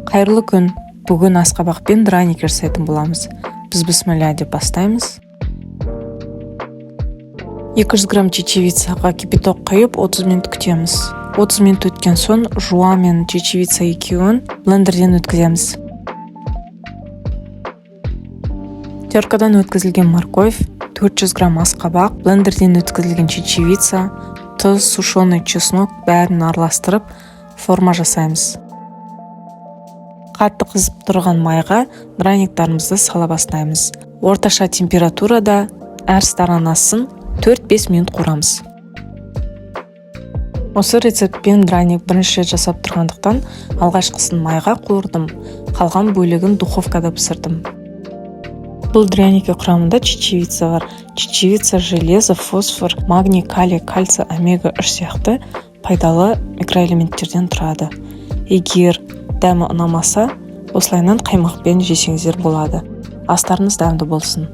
Қайырлы күн! Бүгін асқабақпен драники жасайтын боламыз. Біз бісміллә деп бастаймыз. 200 грамм чечевицаға кипяток құйып, 30 минут күтеміз. 30 минут өткен соң жуа мен чечевица екеуін блендерден өткіземіз. Теркадан өткізілген морковь, 400 грамм асқабақ, блендерден өткізілген чечевица, тұз, сушеный чеснок, бәрін араластырып, форма жасаймыз. Қатты қызып тұрған майға драниктарымызды сала бастаймыз. Орташа температурада әр сторонасын 4-5 минут қуырамыз. Осы рецептпен драник бірінші рет жасап тұрғандықтан, алғашқысын майға қуырдым, қалған бөлігін духовкада пісірдім. Бұл драники құрамында чечевица бар. Чечевица железо, фосфор, магний, калий, кальций, омега 3 сияқты пайдалы микроэлементтерден тұрады. Егер дәмі ұнамаса, осылайынан қаймақпен жесеңіздер болады. Астарыңыз дәмді болсын!